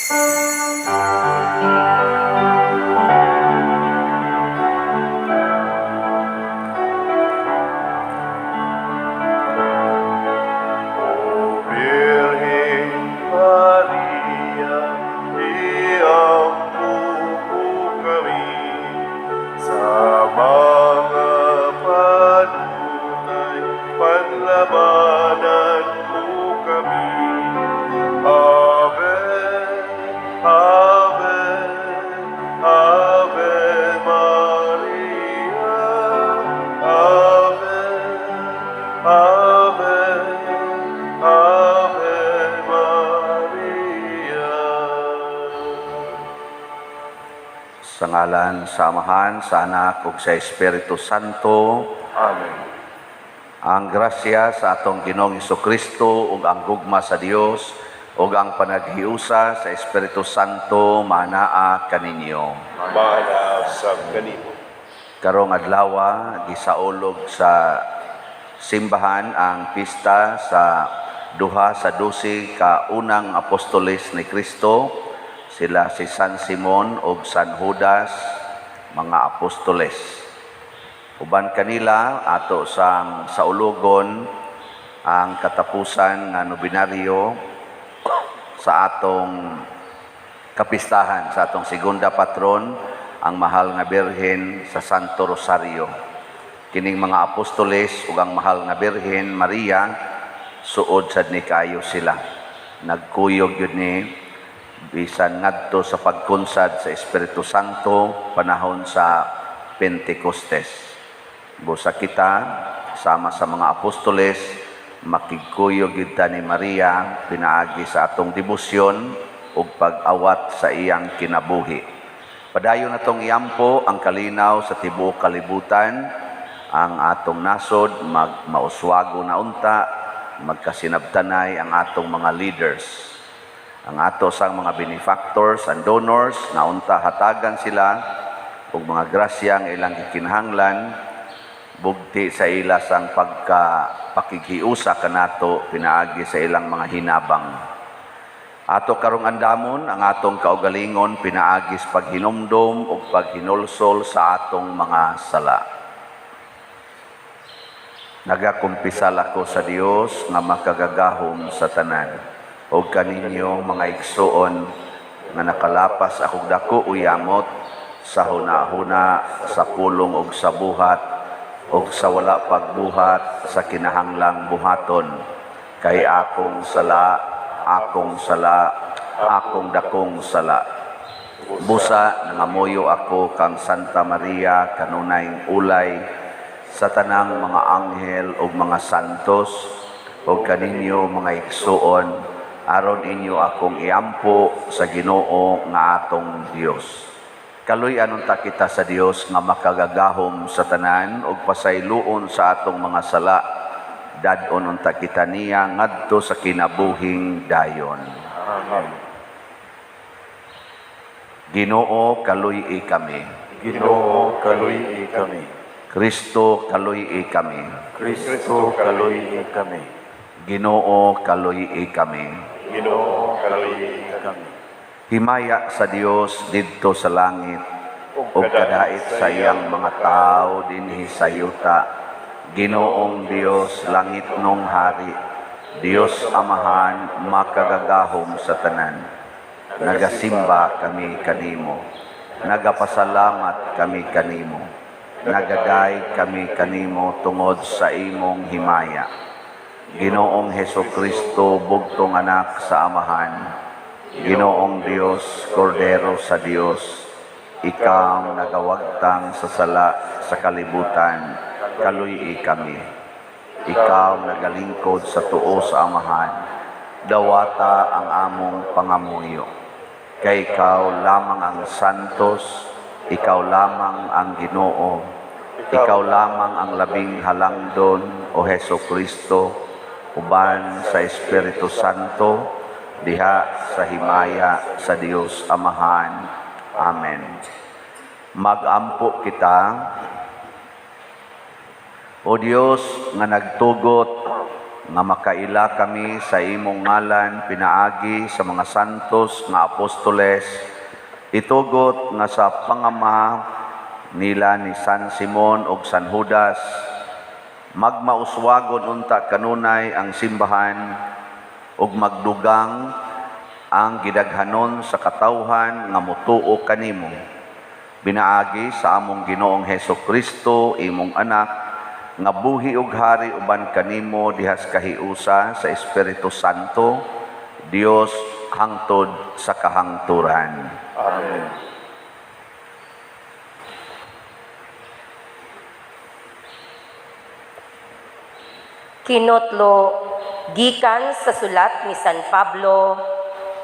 O Birhen Maria, iampo mo kami sa mga panutay, panlabanan mo kami. Ave, Ave, Ave Maria, Ave, Ave, Ave Maria. Sa ngalan sa Amahan, sa Anak ug sa Espiritu Santo. Amen. Ang grasya sa atong Ginoong Kristo ug ang gugma sa Dios ug ang panaghiusa sa Espiritu Santo manaa kaninyo. Maana sa kanimo. Karong adlaw, gisaulog sa simbahan ang pista sa 2 sa 12 ka unang apostoles ni Kristo. Sila si San Simon ug San Judas, mga apostoles. Uban kanila, ato sang saulugon ang katapusan nga nobinaryo sa atong kapistahan sa atong segunda patron, ang Mahal nga Birhen sa Santo Rosario. Kining mga apostoles ug ang Mahal nga Birhen Maria, suod sad ni kaayo sila. Nagkuyog yun ni bisan ngadto sa pagkunsad sa Espiritu Santo panahon sa Pentecostes. Busa kita sama sa mga apostoles, makigkuyog gyud ta ni Maria pinaagi sa atong debosyon ug pag-awat sa iyang kinabuhi. Padayon natong iampo ang kalinaw sa tibuok kalibutan, ang atong nasod mag mauswago na unta, magkasinabtanay ang atong mga leaders. Ang ato sang mga benefactors and donors na unta hatagan sila og mga grasya nga ilang gikinahanglan bugti sa ila sang pagka pakighiusa kanato pinaagi sa ilang mga hinabang. Ato karong andamon ang atong kaugalingon pinaagi sa paghinumdom ug paghinulsol sa atong mga sala. Nagakumpisal ako sa Dios nga makagagahom sa tanan ug kaninyo, mga igsuon, nga nakalapas akong dako o yamot sa hunahuna, sa pulong ug sa buhat ug sa wala pagbuhat sa kinahanglang buhaton, kay akong sala, akong sala, akong dakong sala. Busa nangamuyo ako kang Santa Maria, kanunayng ulay, sa tanang mga anghel ug mga santos, ug kaninyo, mga igsuon, aron inyo akong iampo sa Ginoo nga atong Dios. Kaluy-an unta kita sa Dios nga makagagahom sa tanan ug pasayloon sa atong mga sala. Dad-on unta kita niya ngadto sa kinabuhing dayon. Amen. Ginoo, kaluy-i kami. Ginoo, kaluy-i kami. Kristo, kaluy-i kami. Kristo, kaluy-i kami. Ginoo, kaluy-i kami. Ginoo, kaluy-i kami. Himaya sa Dios didto sa langit ug kadait sa iyang mga tao dinhi sa yuta. Ginoong Dios, langitnong hari, Dios Amahan makagagahom sa tanan. Nagasimba kami kanimo. Nagapasalamat kami kanimo. Nagadayeg kami kanimo tungod sa imong himaya. Ginoong Heso Kristo, bugtong anak sa Amahan, Ginoong Dios, Kordero sa Dios, ikaw nagawagtang sa sala sa kalibutan, kaluy-i kami. Ikaw nagalingkod sa tuo sa Amahan, dawata ang among pangamuyo. Kay ikaw lamang ang santos, ikaw lamang ang Ginoo, ikaw lamang ang labing halangdon, o Heso Kristo, uban sa Espiritu Santo, diha sa himaya sa Dios Amahan. Amen. Magampo kita. O Dios nga nagtugot nga makaila kami sa imong ngalan pinaagi sa mga santos nga apostoles, itugot nga sa pangama nila ni San Simon ug San Judas, magmauswagon unta kanunay ang simbahan ug magdugang ang gidaghanon sa katawhan nga motuo kanimo. Pinaagi sa among Ginoong Heso Kristo, imong anak, nga buhi ug hari uban kanimo dihas kahiusa sa Espiritu Santo, Dios hangtod sa kahangturan. Amen. Kinotlo gikan sa sulat ni San Pablo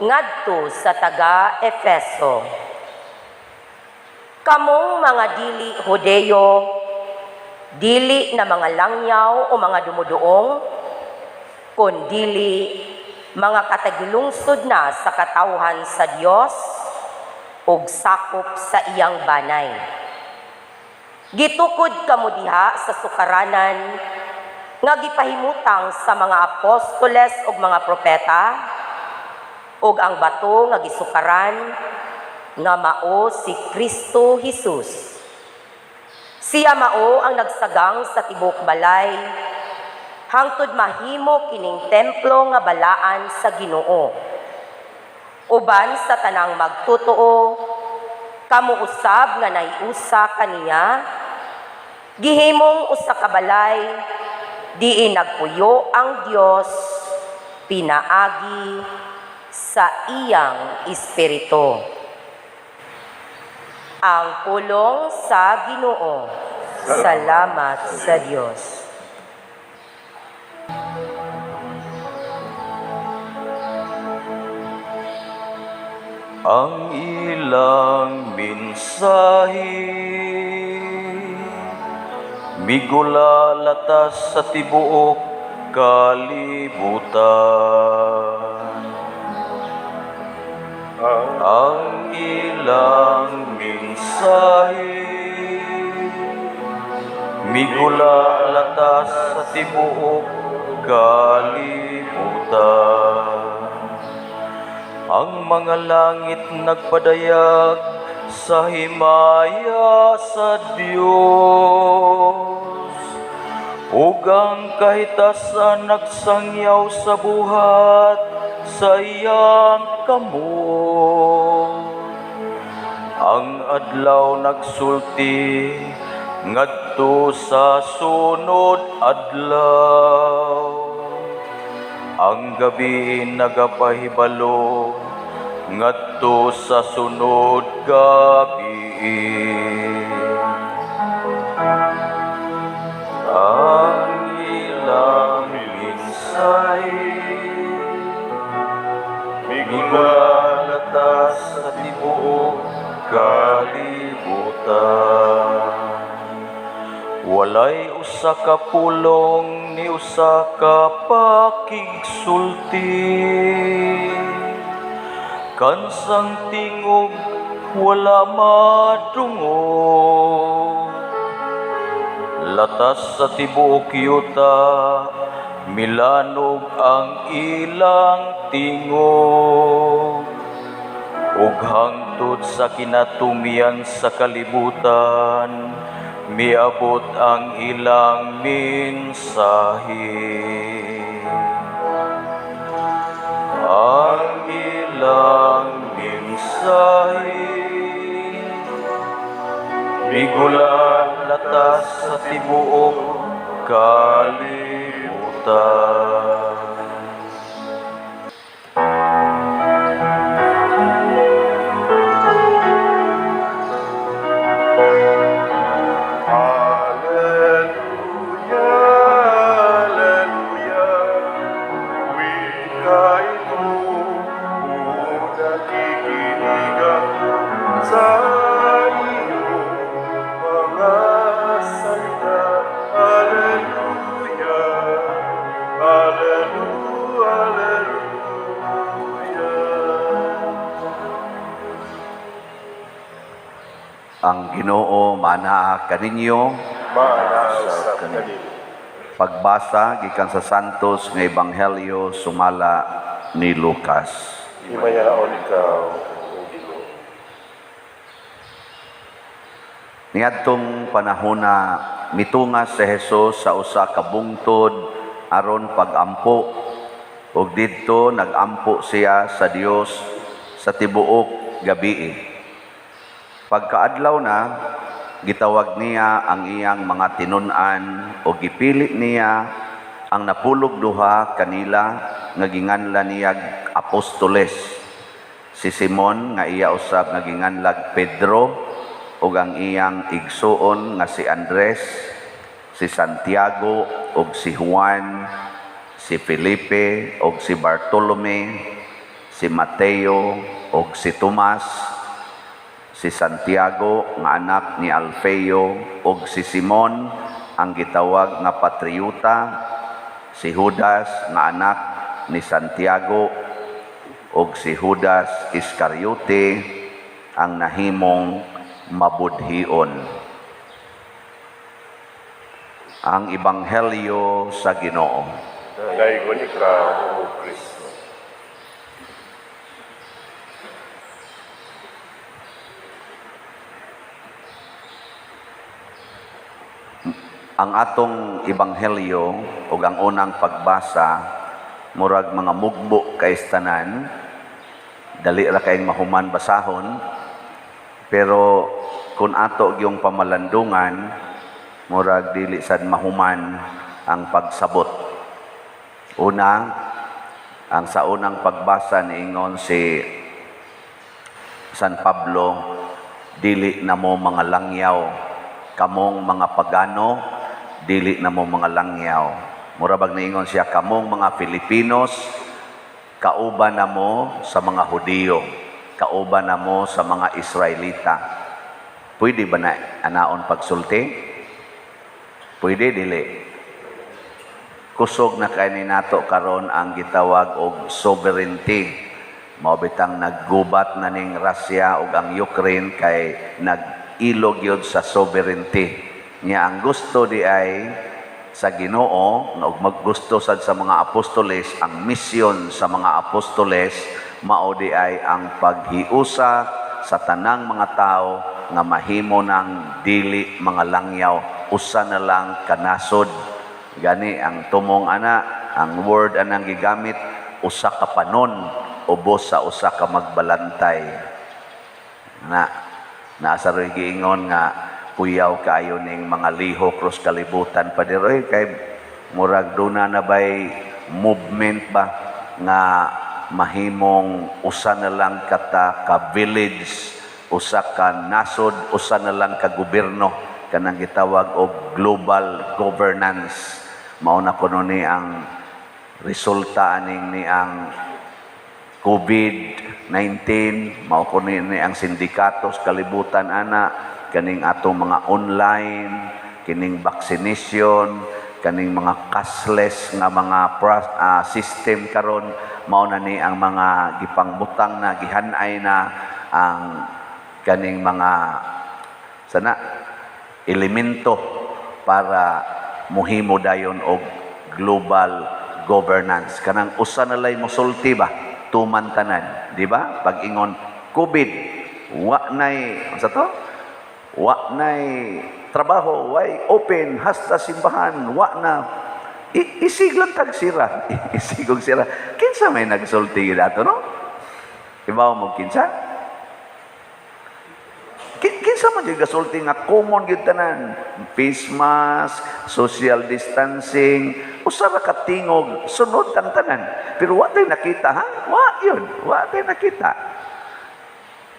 ngadto sa taga Efeso. Kamong mga dili Hudeo, dili na mga langyaw o mga dumuduong, kundili mga katagilungsod na sa katawhan sa Dios ug sakop sa iyang banay. Gitukod kamo diha sa sukaranan nga gipahimutang sa mga apostoles ug mga propeta ug ang bato nga gisukaran nga mao si Kristo Jesus. Siya mao ang nagsagang sa tibok balay hangtod mahimo kining templo nga balaan sa Ginoo. Uban sa tanang magtotoo, kamo usab nga nahiusa kaniya, gihimong usa ka balay diin nagpuyo ang Dios pinaagi sa iyang espiritu. Ang pulong sa Ginoo. Salamat sa Dios. Ang ilang mensahe migulalatas sa tibuok kalibutan. Ang ilang mensahe migulalatas sa tibuok kalibutan. Ang mga langit nagpadayag sa himaya sa Dios. Ug ang kahitasan nagsangyaw sa buhat sa iyang kamot. Ang adlaw nagsulti ngadto sa sunod adlaw. Ang gabi nagapahibalo ngadto sa sunod gabi. Ang ilang minsay migulalatas sa tibuok kalibutan. Walay usa ka pulong ni usa ka pakigsulti. Kansang tingog wala madungog. Latas sa tibuok yuta, milanog ang ilang tingog. Ug hangtod sa kinatumian sa kalibutan, miabot ang ilang mensahe. Ang ilang mensahe migulalatas sa tibuok kalibutan. Alleluia, Alleluia, wika ito, nakikinig ako sa iyong mga salita. Alleluia, Alleluia, Alleluia. Ang Ginoo manaa kaninyo. Maanaa sa kanimo. Pagbasa gikan sa Santos nga Ebanghelyo sumala ni Lucas. Himayaon ikaw, O Ginoo. Niadtong panahona, mitunga si Jesus sa usa ka bungtod aron pagampo, ug didto nagampo siya sa Dios sa tibuok gabii. Pagkaadlaw na, gitawag niya ang iyang mga tinun-an ug gipili niya ang 12 kanila nga ginganlan niyag apostoles: si Simon nga iya usab nga ginganlag Pedro, ug ang iyang igsuon nga si Andres, si Santiago ug si Juan, si Felipe ug si Bartolome, si Mateo ug si Tomas, si Santiago nga anak ni Alfeo ug si Simon ang gitawag nga patriota, si Judas nga anak ni Santiago ug si Judas Iscariote ang nahimong mabudhion. Ang Ebanghelyo sa Ginoo. Daygon ikaw, O Kristo. Ang atong ebanghelyo ug ang unang pagbasa murag mga mugbo kay tanan, dali ra kayong mahuman basahon, pero kung ato gyung pamalandungan, murag dili sad mahuman ang pagsabot. Una, ang sa unang pagbasa niingon si San Pablo, dili na mo mga langyaw, kamong mga pagano, dili na mo mga langyaw. Mura bag niingon siya, kamong mga Filipinos, kauban na mo sa mga Hudiyo, kauban na mo sa mga Israelita. Pwede ba na anaon pagsulti? Pwede, dili? Kusog na kay ni nato karon ang gitawag og sovereignty. Mao bitang naggubat na ning Russia ug ang Ukraine kay nag-ilog yun sa sovereignty. Nya ang gusto di ay sa Ginoo ug maggusto sad sa mga apostoles, ang misyon sa mga apostoles mao di ay ang paghiusa sa tanang mga tao nga mahimo ng dili mga langyaw, usa na lang kanasod. Gani ang tumong ana, ang word anang gigamit, usa ka panon ubos sa usa ka magbalantay. Na naa sa roy giingon nga kuyaw kaayo ning mga lihok cross kalibutan pa diri kay murag duna na bay movement ba nga mahimong usa na lang kata ka village, usa ka nasod, usa na lang ka gobyerno, kanang gitawag og global governance. Mao na kuno ni ang resulta aning ni ang COVID-19, mao kuno ni ang sindikatos kalibutan ana, kaning atong mga online, kining vaccination, kaning mga cashless nga mga system karon, mao na ni ang mga gipangbutang na gihanay na ang kaning mga sana elemento para muhimo dayon og global governance. Kanang usa na lay mosulti ba, tuman tanan, di ba? Pag ingon COVID, wa nay unsa to? Wa nay trabaho, way open hasta simbahan, wa na. Isig lang tag sira. Isigog sira. Kinsa may nagsulti gyud ato, no? Ibaw mo kinsa? Kinsa man gyud gasulti nga common gyud tanan? Face mask, social distancing, usa ra ka tingog, sunod tang tanan. Pero wa tay nakita, ha? Wa yun, wa tay nakita.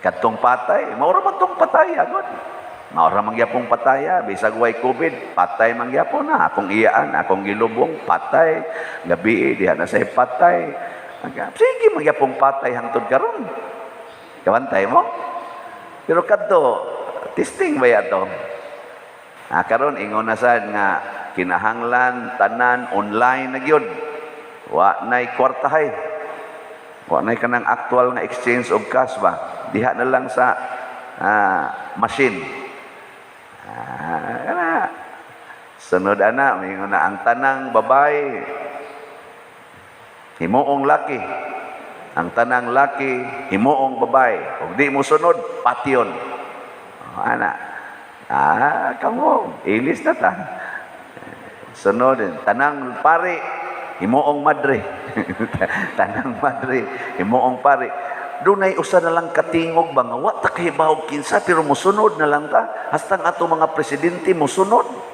Kadtong patay, maura man tong patay, agod. Maura man gyapong pataya, bisag way COVID, patay man gyapon na. Akong iyaan, akong gilubong, patay. Gabi, diha na say patay. Sige, man gyapong patay hangtod karon. Kabantay mo? Pero kadto, testing ba yato? Karon ingon na sad nga kinahanglan tanan online na gyud. Wa nay kwartahay. Wa nay kanang actual nga exchange of cash ba. Diha na lang sa machine. Kana. So Sunod ana, moingon na ang tanang babae himuong laki. Ang tanang laki himuong babae. Ug di mo sunod, patyon. Oh, ana. Ah, kamo, ilis na ta. Sunod, tanang pari himuong madre. Tanang madre himuong pari. Dunay usa na lang katingog ba nga wa ta kahibaw kinsa, pero mosunod na lang ta hastang ato mga presidente mosunod.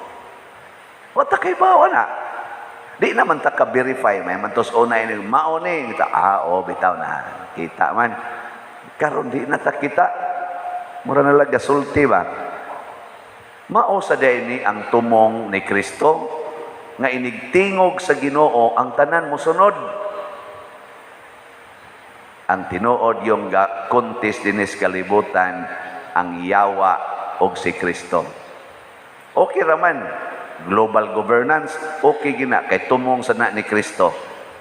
Wa ta kahibaw ana. Di naman ta ka-verify, may man tos una ini mao ni kita, ah, oh, bitaw na. Kita man. Karon di na ta kita. Mura na lang gasulti ba. Mao sa ni ang tumong ni Kristo nga inigtingog sa Ginoo, ang tanan mosunod. Ang tinuod yung ga contest dinis kalibutan, ang yawa og si Kristo. Okay raman global governance, okay gina kay tumong sa na ni Kristo.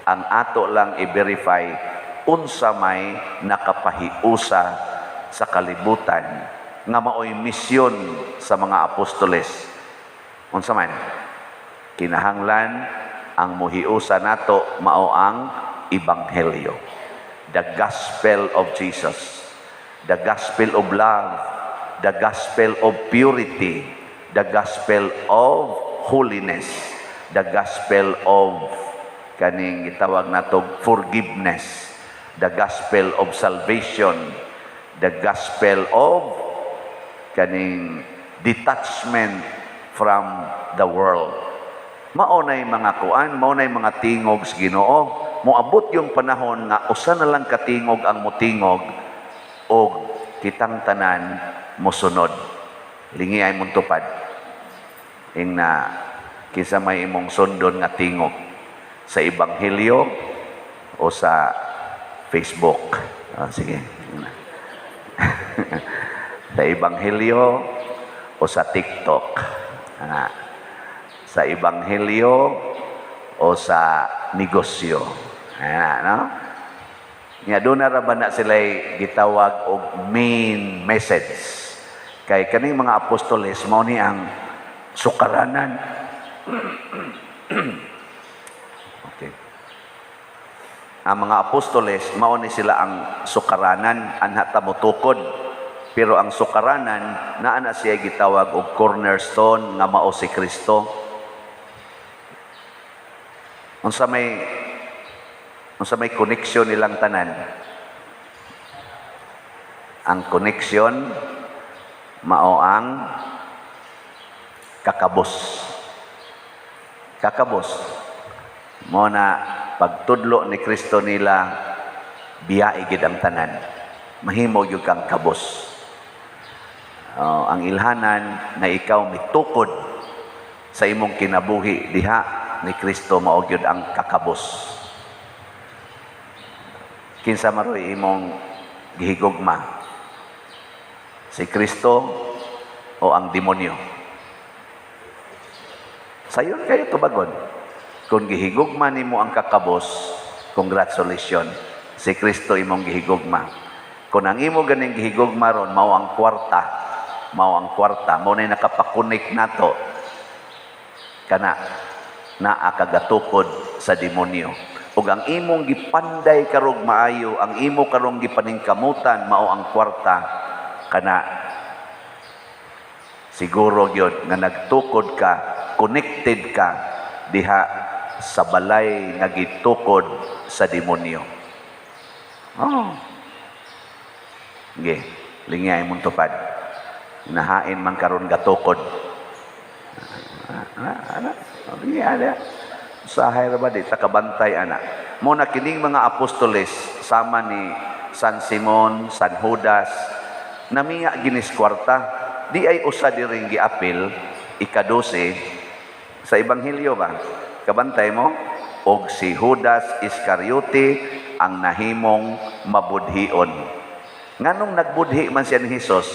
Ang ato lang i-verify unsa may nakapahiusa sa kalibutan nga maoy misyon sa mga apostoles. Unsa man? Kinahanglan ang muhiusa nato mao ang ebanghelyo. The gospel of Jesus. The gospel of love. The gospel of purity. The gospel of holiness. The gospel of kaning gitawag nato forgiveness. The gospel of salvation. The gospel of kaning detachment from the world. Mao nay mga kuan, mao nay mga tingog sa Ginoo. Moabot yung panahon nga usa na lang katingog ang motingog og kitang tanan mosunod. Lingi ay mong tupad. Ing na kinsa may imong sundon nga tingog, sa ebanghelyo o sa Facebook? Ah, sige. Sa ebanghelyo o sa TikTok? Ah, sa ebanghelyo o sa negosyo? Ah, no? Nga doon na ra ba na sila gitawag og main message. Kay kaning mga apostoles mao ni ang sukaranan. Okay. Ang mga apostoles mao ni sila ang sukaranan, anha ta motukod. Pero ang sukaranan naa na siya gitawag og cornerstone nga mao si Kristo. Unsa may connection nilang tanan? Ang connection mao ang kakabos. Kakabos. Mo na pagtudlo ni Kristo nila, biyae gid ang tanan. Mahimo gyud kang kabos. Oh, ang ilhanan na ikaw mitukod sa imong kinabuhi diha ni Kristo, mao gyud ang kakabos. Kinsa maroy imong gihigugma? Si Kristo o ang demonyo? Sayon kayo tubagon. Kung gihigugma nimo ang kakabos, congratulations. Si Kristo imong gihigugma. Kung ang imo ganing gihigugma ron mao ang kwarta, mao na nakapakunik nato kana naa kagatukod sa demonyo. Ug ang imong gipanday karog maayo, ang imo karong gipaningkamutan mao ang kwarta, kana siguro gyud nga nagtukod ka, connected ka diha sa balay nga gitukod sa demonyo. Oh. Sige, lingay imong tupad. Nahain man karon gatukod. Ana, ana, lingi ana. Usahay ra ba di ta kabantay ana. Mo na kining mga apostoles sama ni San Simon, San Judas, namiya ginis kwarta. Di ay usa diring giapil ikadose sa ebanghelyo ba? Kabantay mo? Og si Judas Iscariote ang nahimong mabudhion. Nganong nagbudhi man siya ni Jesus?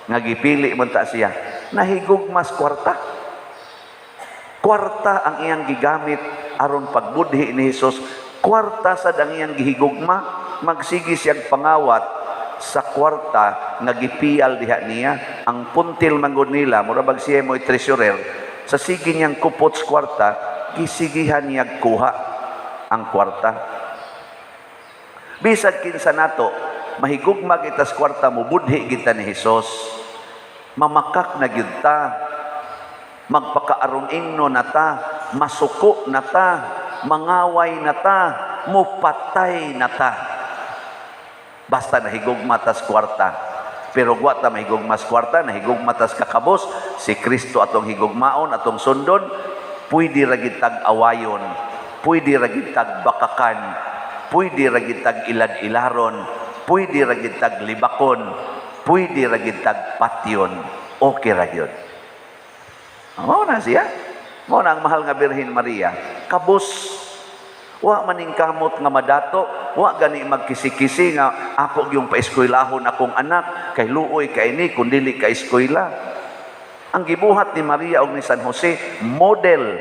Nga gipili man ta siya, nahigugmas kwarta. Kwarta ang iyang gigamit aron pagbudhi ni Jesus. Kwarta sad ang iyang gihigugma. Magsige siyang pangawat sa kwarta nga gipiyal diha niya. Ang puntil manggod nila, mura bag siya mo'y treasurer. Sa sige niyang kupot sa kwarta, gisigihan niya kuha ang kwarta. Bisag kinsa nato, mahigugma kita sa kwarta, mubudhi kita ni Hesus. Mamakak na gyud ta. Magpakaaron ingno na ta, masuko na ta, mangaway na ta, mupatay na ta. Basta nahigugma tas kwarta. Pero wa ta mahigugma sa kwarta, nahigugma tas kakabos, si Kristo atong higugmaon, atong sundon, pwede ra gyud tag awayon, pwede ra gyud tag bakakan, pwede ra gyud tag ilad-ilaron, pwede ra gyud tag libakon, pwede ra gyud tag patyon, okay ra gyud. Mao na siya. Mao na ang mahal nga Birhen Maria. Kabos. Wa maning kamot nga madato, wa gani magkisi-kisi nga ako yung paeskwelahon akong anak kay luoy kay ni kun dili ka eskwela. Ang gibuhat ni Maria og ni San Jose, model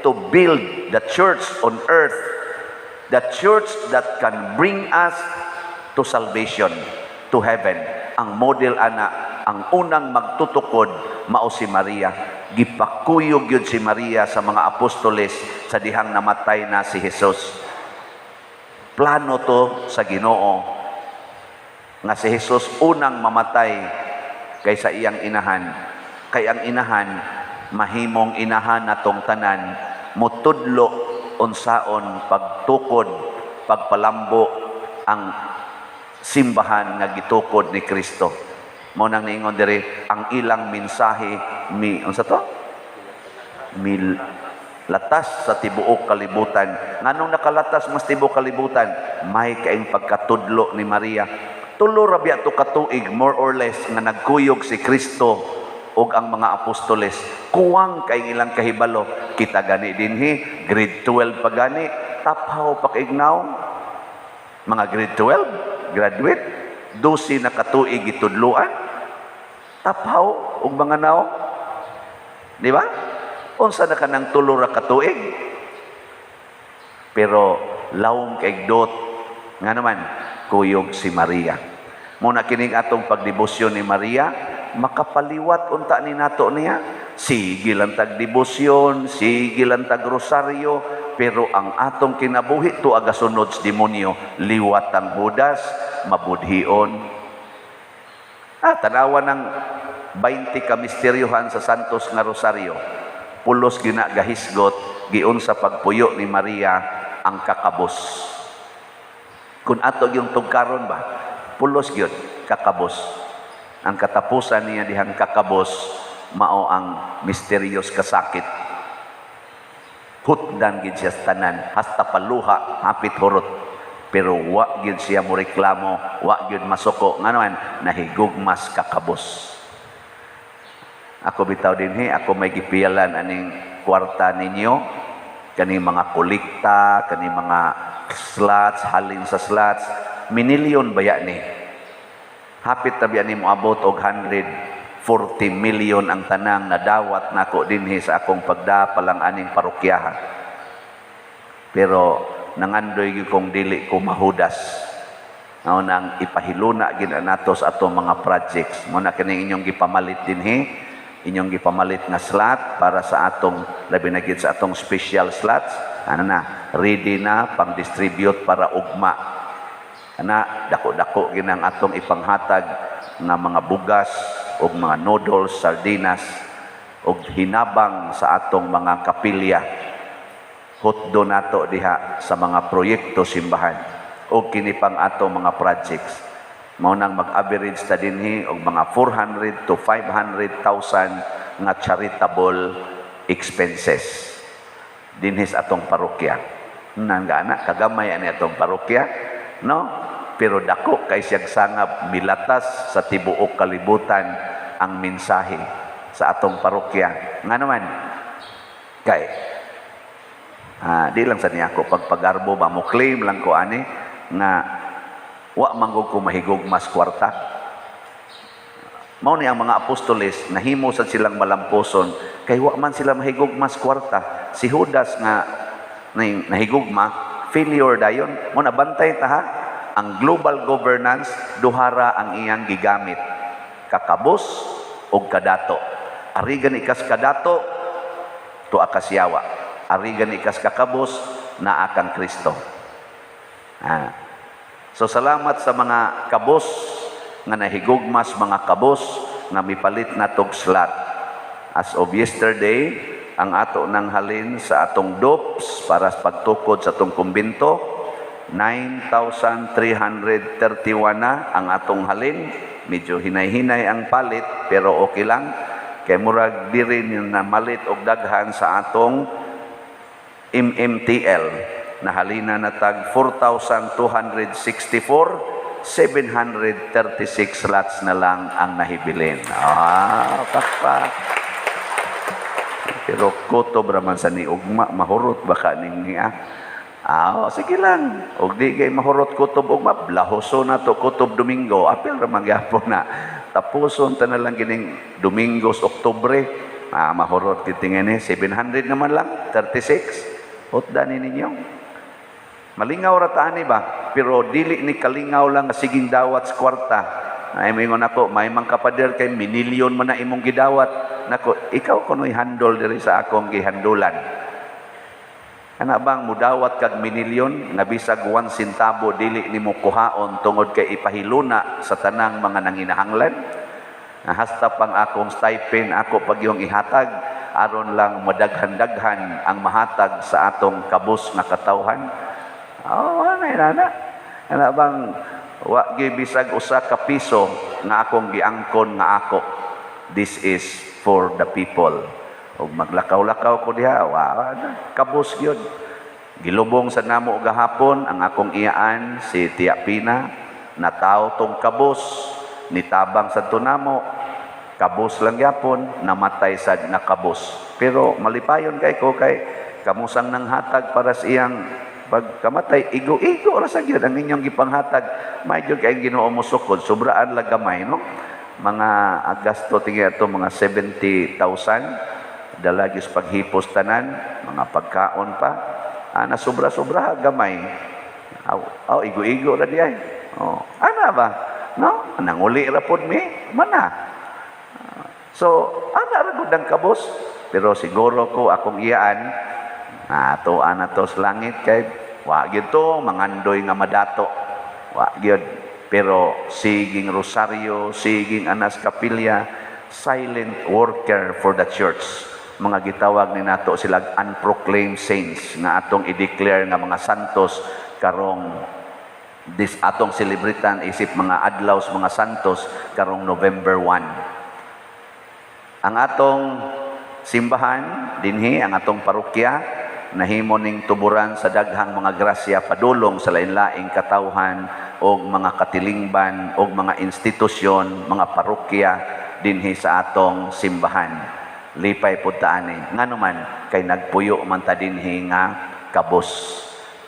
to build the church on earth. The church that can bring us to salvation, to heaven. Ang model ana, ang unang magtutukod mao si Maria. Gipakuyog yun si Maria sa mga apostoles sa dihang namatay na si Jesus. Plano to sa Ginoo nga si Jesus unang mamatay kaysa iyang inahan. Kay ang inahan mahimong inahan natong tanan, mutudlo unsaon pagtukod, pagpalambo ang simbahan nga gitukod ni Kristo. Mao nang niingon diri ang ilang mensahe mi unsa to? Mil latas sa tibuok kalibutan. Nganong nakalatas mas tibuok kalibutan? May kaing pagkatudlo ni Maria. 3 ra biya to katuig, more or less, nga nagkuyog si Kristo ug ang mga apostoles. Kuwang kay ilang kahibalo. Kita gani dinhi, grade 12 pa gani, taphaw pa kaignaw. Mga grade 12 graduate, 12 na katuig gitudloan. Taphaw og mga naong. Di ba? Unsa na kanang 3 ra katuig? Pero lawom kay dot nga naman kuyog si Maria. Muna kining atong pagdebosyon ni Maria, makapaliwat unta ni nato niya. Sige lang tag debosyon, sige lang tag rosaryo, pero ang atong kinabuhi to agasunod sa demonyo, liwat ang Judas, mabudhion. Tanawa ng 20 ka misteryohan sa Santos nga Rosaryo. Pulos gina gahisgot, giun sa pagpuyo ni Maria ang kakabos. Kung ato yung tugkaron ba, pulos gyud kakabos. Ang katapusan niya dihang kakabos, mao ang misteryos kasakit. Hutdan gid siya sa tanan, hasta paluha, hapit hurot. Pero wa gyud siya mo reklamo, wa gyud masuko. Ngano man, nahigugmas kakabos. Ako bitaw dinhi, ako may gipiyalan aning kwarta ninyo, kaning mga kolekta, kaning mga slots, halin sa slots, minilyon ba ni? Hapit na biya ni moabot og 140 million ang tanang nadawat nako dinhi sa akong pagda palang aning parokyaha. Pero nangandoy gyud kong dili ko mahudas. Mao nang ipahiluna gid nato sa atong mga projects. Mo na kining inyong gipamalit dinhi, inyong gipamalit nga slot para sa atong labi na gid sa atong special slots. Ano na, ready na pang distribute para ugma. Ana dako-dako ginang atong ipanghatag nga mga bugas ug mga noodles, sardinas ug hinabang sa atong mga kapilya. Hutdo nato diha sa mga proyekto simbahan ug kini pang atong mga projects. Mao nang mag-average ta dinhi og mga 400 to 500,000 nga charitable expenses dinhi sa atong parokya. Nangana kagamay ani atong parokya, no? Pero dako kay siyang sangab, milatas sa tibuok kalibutan ang mensahe sa atong parokya. Nga naman kay di lang sa niya ako pagpagarbo ba, mo claim lang ko ani nga wa manggug ko mahigugmas kwarta. Mao ni ang mga apostoles nahimo sad silang malamposon kay wa man sila mahigugmas kwarta. Si Judas nga nahigugma, failure dayon. Mo na bantay ta ha, ang global governance duhara ang iyang gigamit, kakabos og kadato. Arigan ikas kadato, Tua ka siyawa. Ari gani kas kakabos, naa kang Kristo. Ah. So salamat sa mga kabos nga nahigugmas, mga kabos nga mipalit na tog slot. As of yesterday, ang ato nang halin sa atong DOPS para sa pagtukod sa atong kumbinto, 9,331 na ang atong halin. Medyo hinay-hinay ang palit, pero okay lang. Kay murag diri na malit og daghan sa atong MMTL. Nahalina na tag 4,264, 736 slots na lang ang nahibilin. Ah, pakpak. Pero kutob raman sa ni ugma, mahurot baka ning niya. Ah, sige lang. Og di kay mahurot kutob ugma, blahoso na to kutob Domingo. Apil ra man gyapon na. Tapuson ta na lang kining Domingos, Oktubre. Ah, mahurot kitingin ni 700 naman lang, 36. Hutda ni ninyo. Malingaw ra ta ani ba? Pero dili ni kalingaw lang nga siging dawat sa kwarta. Ay, moingon ako, may mang kapader kay minilyon man na imong gidawat. Nako, ikaw kuno'y handol diri sa akong gihandulan. Ana bang mudawat kag minilyon nga bisag 1 centavo dili nimo kuhaon tungod kay ipahiluna sa tanang mga nanginahanglan? Hasta pang akong stipend ako pag yung ihatag aron lang madaghan-daghan ang mahatag sa atong kabus nga katawhan. Oh, ana na. Ana bang wa gyud bisag usa ka piso nga akong giangkon nga ako. This is for the people. Ug maglakaw-lakaw ko diha, wa na, kabus gyud. Gilubong sa namo gahapon ang akong iyaan si Tia Pina, nataw tong kabus, nitabang sa namo, kabus lang gyapon, namatay sad nga kabus. Pero malipayon kay ko kay kamusang nanghatag para sa iyang pagkamatay, igo-igo ra sa gyud ang inyong gipanghatag. May gyud kay Ginoo mo sukod, sobraan lang gamay, no? Mga gasto tingi ato mga 70,000 dala gyud sa paghipos tanan, mga pagkaon pa. Ah, na sobra-sobra gamay. Aw, aw, igo-igo ra di ay. Oh, ana ba? No? Nanguli ra pod mi, mana. So, ana ra gud ang kabos. Pero siguro ko akong iyaan, na ana to sa langit kay wa gyud to mangandoy nga madato. Wa gyud. Pero siging rosaryo, siging anas kapilya, silent worker for the church. Mga gitawag ni nato sila unproclaimed saints nga atong i-declare nga mga santos karong this atong selebritan isip mga adlaw sa mga santos karong November 1. Ang atong simbahan dinhi, ang atong parokya, nahimo ning tuburan sa daghang mga grasya padulong sa lain-laing katawhan og mga katilingban og mga institusyon, mga parokya dinhi sa atong simbahan. Lipay pud ta ani. Ngano man kay nagpuyo man ta dinhi nga kabos.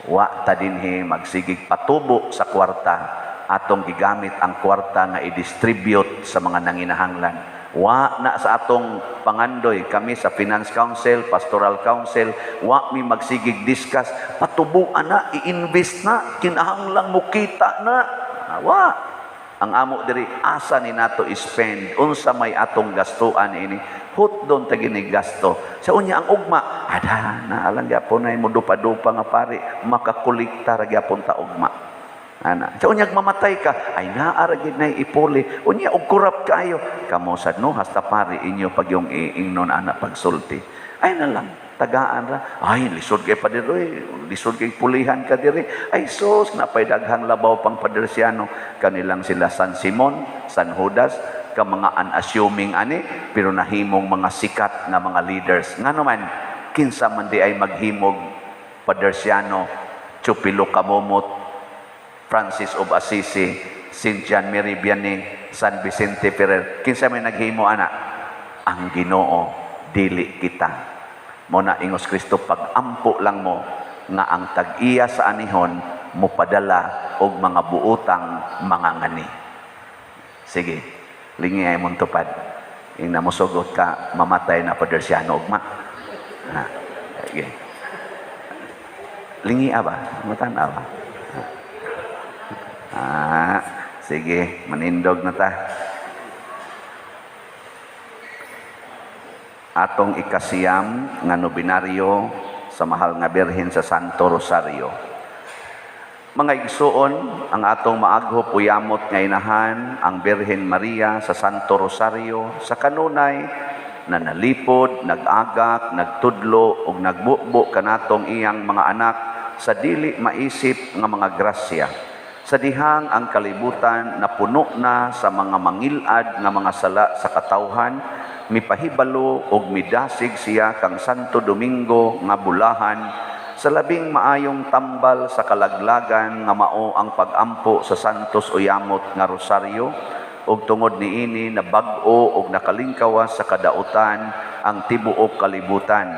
Wa ta dinhi magsigig patubo sa kwarta. Atong gigamit ang kwarta nga i-distribute sa mga nanginahanglan. Wa na sa atong pangandoy kami sa Finance Council, Pastoral Council, wa mi magsigig discuss patubuan na, i-invest na, kinahanglang mo kita na. Ah, wa. Ang amo diri, asa ni nato i-spend, unsa may atong gastuan ini, hutdon ta gini gasto. Sa unya ang ugma, ada na alang gyapon na mo dupa-dupa nga pari, makakolekta ra gyapon ta ugma. Ana. Sa unyag mamatay ka, ay naa ra gid nay ipuli. Unya og kurap kaayo. Kamo sad no, hasta pari inyo pag yung iingnon ana pagsulti. Ay na lang, tagaan ra. Ay, lisod kay pader, oy. Lisod kay pulihan ka diri. Ay sus, napay daghang labaw pang padersiano. Kanilang sila San Simon, San Judas, ka mga unassuming ani, pero nahimong mga sikat nga mga leaders. Ngano man, kinsa man di ay maghimog padersiano, Chupilo Kamumot, Francis of Assisi, Saint John Mary Vianney, San Vicente Ferrer. Kinsa may naghimo ana? Ang Ginoo dili kita. Mo na ingos Kristo, pag-ampo lang mo nga ang tag-iya sa anihon mopadala og mga buotang mga ngani. Sige, lingi ay mong tupad. Ing namusugot ka, mamatay na padersiano ugma. Ha, sige. Lingi aba, matan aba. Ah, sige, manindog na ta. Atong 9 nga nobinaryo sa Mahal nga Birhen sa Santo Rosario. Mga igsuon, ang atong maaghop o yamot nga inahan, ang Birhen Maria sa Santo Rosario, sa kanunay na nalipod, nag-agak, nagtudlo ug nagbubo kanatong iyang mga anak sa dili maisip nga mga grasya. Sa dihang ang kalibutan na puno na sa mga mangilad nga mga sala sa katawhan, mipahibalo ug midasig siya kang Santo Domingo nga bulahan sa labing maayong tambal sa kalaglagan nga mao ang pagampo sa Santos Uyamot nga Rosaryo, ug tungod niini nabag-o ug nakalingkawas sa kadautan ang tibuok kalibutan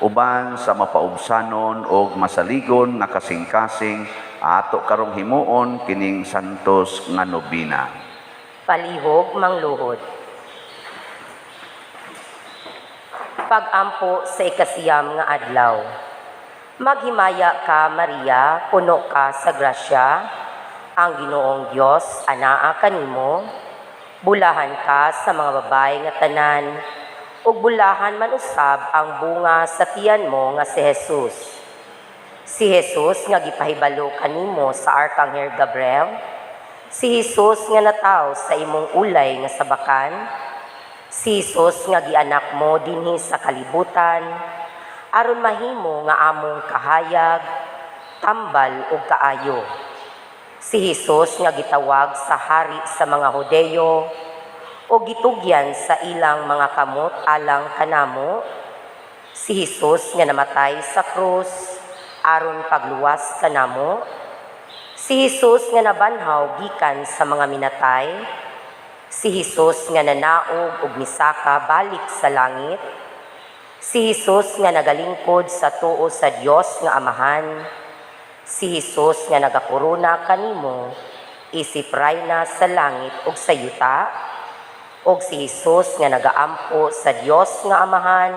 uban sa mapaubsanon og masaligon nga kasing-kasing ato karong himuon kining Santos nga nobina. Palihog mangluhod. Pagampo sa 9 nga adlaw. Maghimaya ka, Maria, puno ka sa grasya, ang Ginoong Dios anaa kanimo. Bulahan ka sa mga babae nga tanan, ug bulahan man usab ang bunga sa tiyan mo nga si Jesus. Si Jesus nga gipahibalo kanimo sa Arkanghel Gabriel, si Jesus nga nataw sa imong ulay nga sabakan, si Jesus nga gianak mo dinhi sa kalibutan, aron mahimo nga among kahayag, tambal ug kaayo. Si Jesus nga gitawag sa hari sa mga Hudeyo o gitugyan sa ilang mga kamot alang kanamo, si Jesus nga namatay sa krus aron pagluwas kanamo, si Jesus nga nabanhaw gikan sa mga minatay, si Jesus nga nanaog ug misaka balik sa langit, si Jesus nga nagalingkod sa tuo sa Dios nga Amahan, si Jesus nga nagakorona kanimo isip rayna sa langit ug sa yuta, ug si Jesus nga nagaampo sa Dios nga Amahan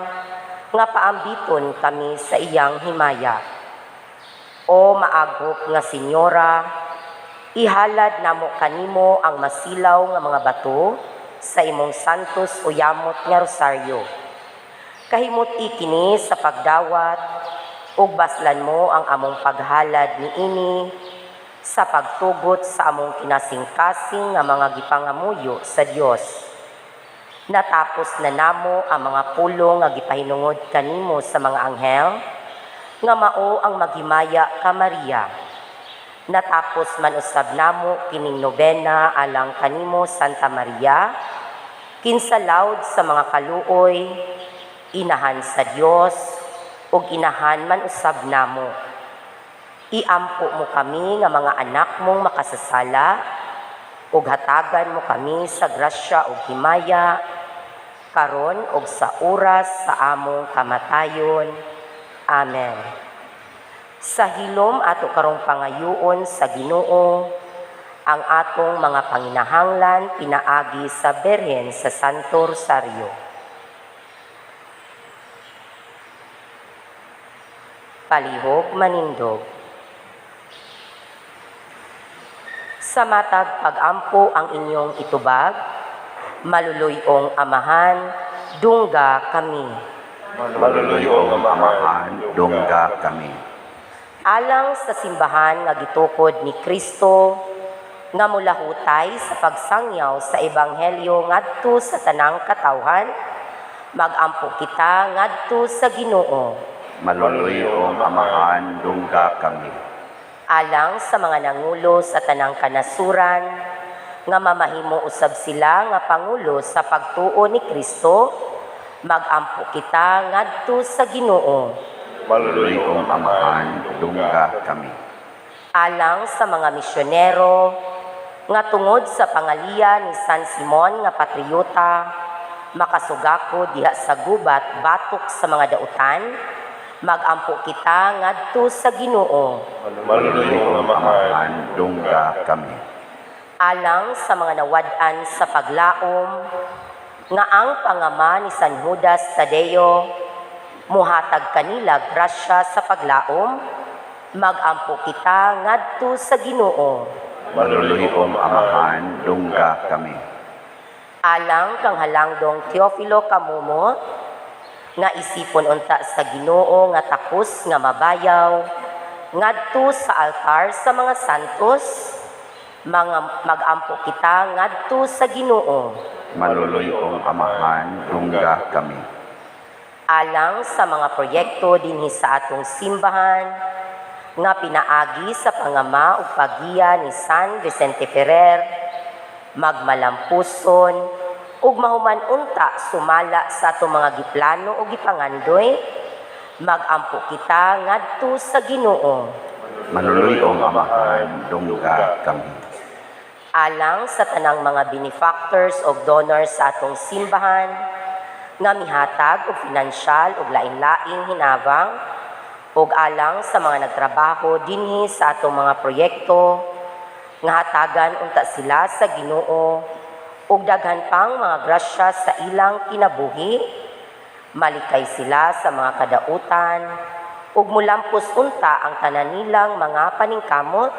nga paambiton kami sa iyang himaya. O maaghop nga Senyora, ihalad namo kanimo ang masilaw nga mga bato sa imong Santos Uyamot nga Rosaryo. Kahimot ikini sa pagdawat ug baslan mo ang among paghalad niini sa pagtugot sa among kinasingkasing nga mga gipangamuyo sa Dios. Natapos na namo ang mga pulong nga gipahinungod kanimo sa mga anghel, nga mao ang maghimaya ka Maria. Natapos man usab namo kining nobena alang kanimo, Santa Maria, kinsa lawd sa mga kaluoy, inahan sa Dios ug inahan man usab namo. Iampo mo kami nga mga anak mong makasasala ug hatagan mo kami sa grasya ug himaya karon ug sa oras sa among kamatayon. Amen. Sa hilom ato karong pangayuon sa Ginoo ang atong mga panginahanglan pinaagi sa Birhen sa Santo Rosario. Palihog manindog. Sa matag pagampo ang inyong itubag, maluluyong Amahan, dungga kami. Maluluyong Amahan, dungga kami. Alang sa simbahan nga gitukod ni Kristo, nga mulahutay sa pagsangyaw sa Ebanghelyo ngadto sa tanang katawhan, magampo kita ngadto sa Ginoo. Maluluyong Amahan, dungga kami. Alang sa mga nangulo sa tanang kanasuran, nga mamahimo usab sila nga pangulo sa pagtuo ni Kristo, magampo kita ngadto sa Ginoo. Maluluyong Amahan, dungga kami. Alang sa mga misyonero, nga tungod sa pangaliya ni San Simon nga patriota, makasugako diha sa gubat batok sa mga dautan, magampo kita ngadto sa Ginoo. Maluluyong Amahan, dungga kami. Alang sa mga nawad-an sa paglaom, nga ang pangama ni San Judas Tadeo muhatag kanila grasya sa paglaom, magampo kita ngadto sa Ginoo. Maluluyong Amahan, dungga kami. Alang kang halangdong Teofilo Camomot, Nga isipon unta sa Ginoo nga takos nga mabayaw ngadto sa altar sa mga santos, mga magampo kita ngadto sa Ginoo. Maluluyong Amahan, dungga kami. Alang sa mga proyekto dinhi sa atong simbahan nga pinaagi sa pangama ug paggiya ni San Vicente Ferrer, magmalampuson ug mahuman unta sumala sa atong mga giplano ug gipangandoy, magampo kita ngadto sa Ginoo. Maluluyong Amahan, dungga kami. Alang sa tanang mga benefactors o donors sa atong simbahan nga mihatag og finansyal ug lain-laing hinabang, ug alang sa mga nagtrabaho dinhi sa atong mga proyekto, nga hatagan unta sila sa Ginoo ug daghan pang mga grasya sa ilang kinabuhi, malikay sila sa mga kadautan ug mulampos unta ang tanan nilang mga paningkamot,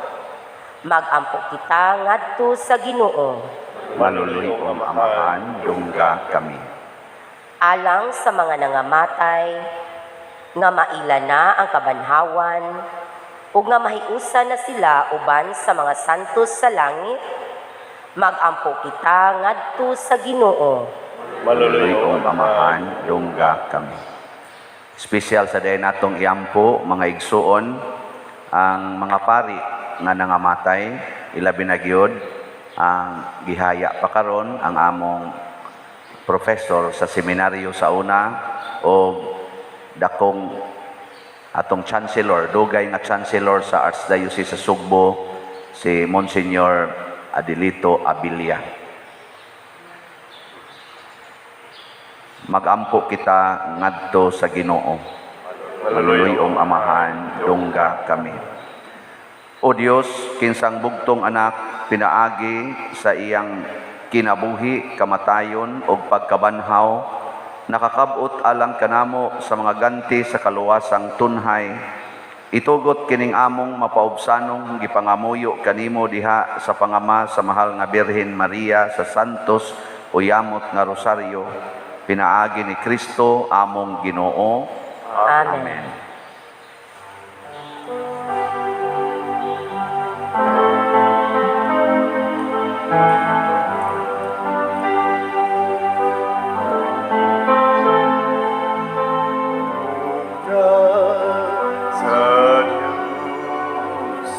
magampo kita ngadto sa Ginoo. Maluluyong Amahan, dungga kami. Alang sa mga nangamatay nga maila na ang kabanhawan ug nga mahiusa na sila uban sa mga santos sa langit, magampo kita ngadto sa Ginoo. Maluluyong Amahan, dungga kami. Espesyal sa day natong iampo, mga igsuon, ang mga pari nga nangamatay, ilabi na gyud ang gihaya pa karon ang among professor sa seminaryo sa una o dakong atong chancellor, dugay nga chancellor sa Archdiocese sa Sugbo, si Monsignor Adelito Abilia. Magampo kita ngadto sa Ginoo. Maluluyong Amahan, dungga kami. O Dios, kinsang bugtong anak pinaagi sa iyang kinabuhi, kamatayon ug pagkabanhaw, nakakabot alang kanamo sa mga ganti sa kaluwasang tunhay. Itugot kining among mapaubsanong gipangamuyo kanimo diha sa pangama sa mahal nga Birhen Maria sa Santos o yamot nga Rosaryo, pinaagi ni Kristo among Ginoo. Amen. Amen. Sa Diyos,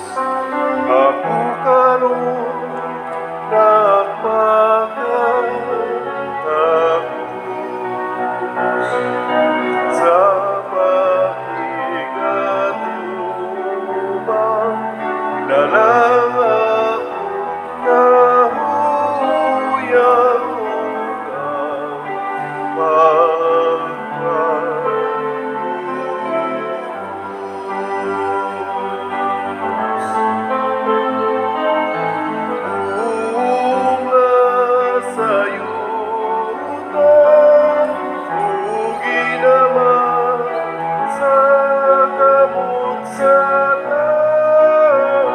ako karon nagpakatapos sa pakigatubang na lang ako kahuyang ug ang. Sa kamot sa tao.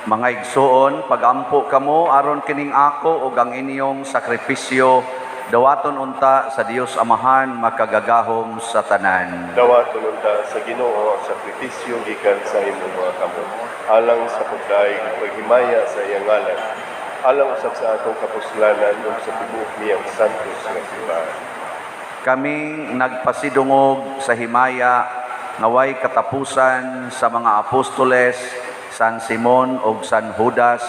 Mga igsuon, pagampo kamo aron kining ako ug ang inyong sakripisyo dawaton unta sa Dios Amahan makagagahom sa tanan. Dawaton unta sa Ginoo ang sakripisyo gikan sa imong mga kamot, alang sa pagdaig ug paghimaya sa iyang ngalan, alang usab sa atong kapuslanan ug sa tibuok niyang santos nga simbahan. Kaming nagpasidungog sa himaya nga way katapusan sa mga apostoles San Simon ug San Judas,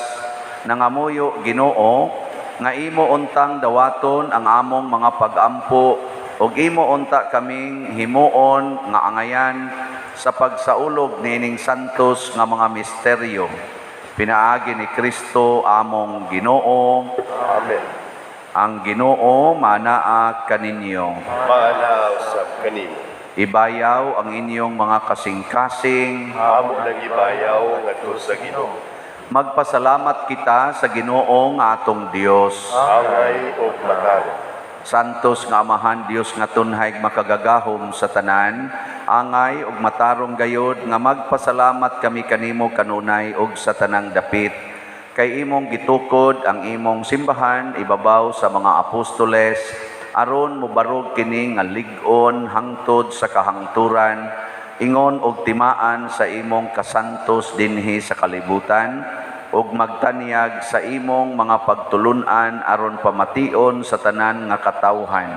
nangamuyo, Ginoo, nga imo untang dawaton ang among mga pagampo ug imo unta kaming himuon nga angayan sa pagsaulog niining santos nga mga misteryo pinaagi ni Kristo among Ginoo. Amen. Ang Ginoo manaa kaninyo. Maanaa usab kanimo. Ibayaw ang inyong mga kasing-kasing. Amo nang ibayaw ngadto sa Ginoo. Magpasalamat kita sa Ginoo nga atong Dios. Angay ug matarong. Santos nga Amahan, Dios nga tunhay makagagahom sa tanan, angay ug matarong gayod nga magpasalamat kami kanimo kanunay ug sa tanang dapit. Kay imong gitukod ang imong simbahan ibabaw sa mga apostoles aron mobarog kini nga lig-on hangtod sa kahangturan, ingon og timaan sa imong kasantos dinhi sa kalibutan ug magtanyag sa imong mga pagtulun-an aron pamation sa tanan nga katawhan.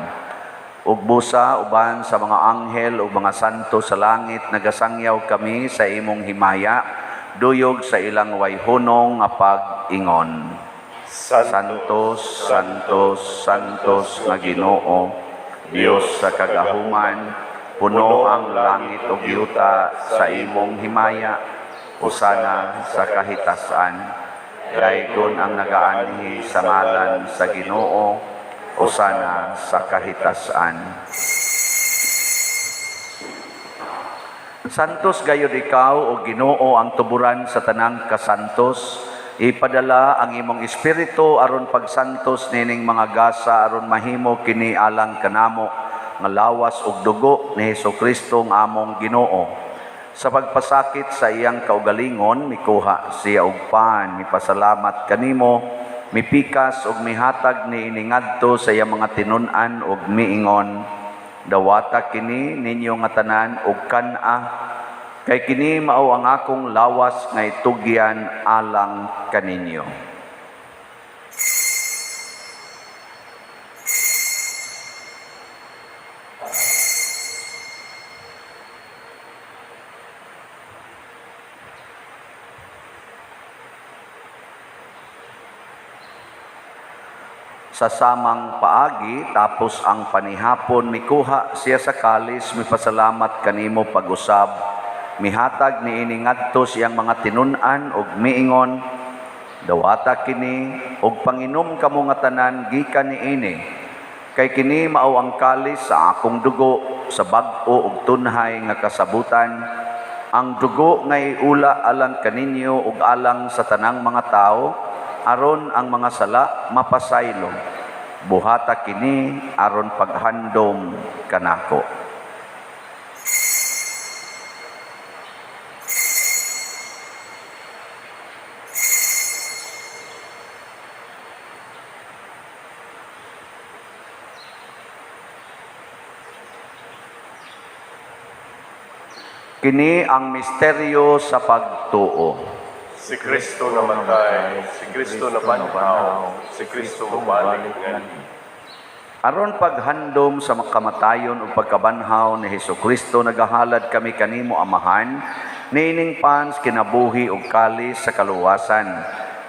Ug busa uban sa mga anghel ug mga santo sa langit, nagasangyaw kami sa imong himaya duyog sa ilang way hunong nga pag-ingon. Santos, Santos, Santos nga Ginoo, Dios sa kagahuman, puno ang langit ug yuta sa imong himaya. Hosana sa kahitasan. Daygon ang nagaanhi sa ngalan sa Ginoo. Hosana sa kahitasan. Santos gayud ikaw, o Ginoo, ang tuburan sa tanang kasantos. Ipadala ang imong espiritu aron pagsantos nining mga gasa aron mahimo kini alang kanamo nga lawas ug dugo ni Hesukristo nga among Ginoo. Sa pagpasakit sa iyang kaugalingon, mikuha siya og pan, mipasalamat kanimo, mipikas ug mihatag niini ngadto sa iyang mga tinun-an ug miingon: "Dawata kini ninyo nga tanan ug kan-a, kay kini mao ang akong lawas nga itugyan alang kaninyo." Sa samang paagi, tapos ang panihapon, mikuha siya sa kalis, mipasalamat kanimo pag-usab, mihatag niini ngadto siyang mga tinun-an ug miingon: "Dawata kini ug panginom kamo nga tanan gikan niini, kay kini mao ang kalis sa akong dugo sa bag-o ug tunhay nga kasabutan, ang dugo nga iula alang kaninyo ug alang sa tanang mga tawo aron ang mga sala mapasaylo. Buhata kini aron paghandom kanako." Kini ang misteryo sa pagtuo. Si Kristo namatay, si Kristo nabanhaw, si Kristo mobalik nganhi. Aron paghandom sa kamatayon ug pagkabanhaw ni Hesukristo, nagahalad kami kanimo, Amahan, niining pans kinabuhi ug kalis sa kaluwasan.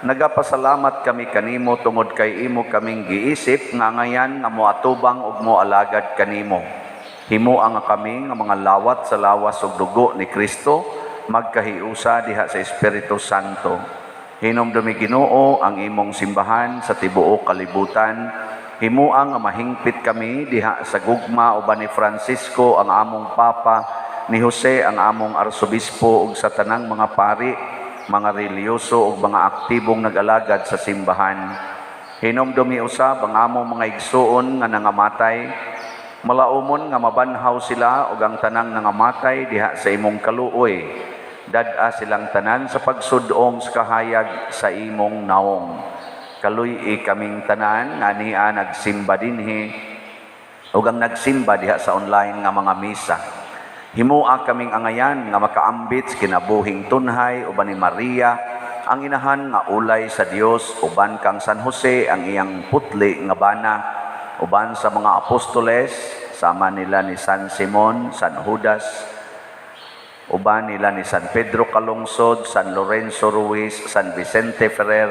Nagapasalamat kami kanimo tungod kay imo kaming giisip nga angayan nga moatubang ug moalagad kanimo. Himoa nga kami nga mga lawat sa lawas ug dugo ni Kristo magkahiusa diha sa Espiritu Santo. Hinumdumi, Ginoo, ang imong simbahan sa tibuok kalibutan. Himoa nga mahingpit kami diha sa gugma uban ni Francisco ang among Papa, ni Jose ang among Arsobispo ug sa tanang mga pari, mga relihiyoso ug mga aktibong nag-alagad sa simbahan. Hinumdumi usab ang among mga igsuon nga nangamatay. Malaumon nga mabanhaw sila ug ang tanang nangamatay diha sa imong kaluoy. Dad-a silang tanan sa pagsudong sa kahayag sa imong naong. Kaluy-i kaming tanan nga ania nagsimba dinhi ug ang nagsimba diha sa online nga mga misa. Himoa kaming angayan nga makaambit sa kinabuhing tunhay uban ni Maria, ang inahan nga ulay sa Dios, uban kang San Jose, ang iyang putli nga bana, uban sa mga apostoles sama nila ni San Simon, San Judas, uban nila ni San Pedro Calungsod, San Lorenzo Ruiz, San Vicente Ferrer,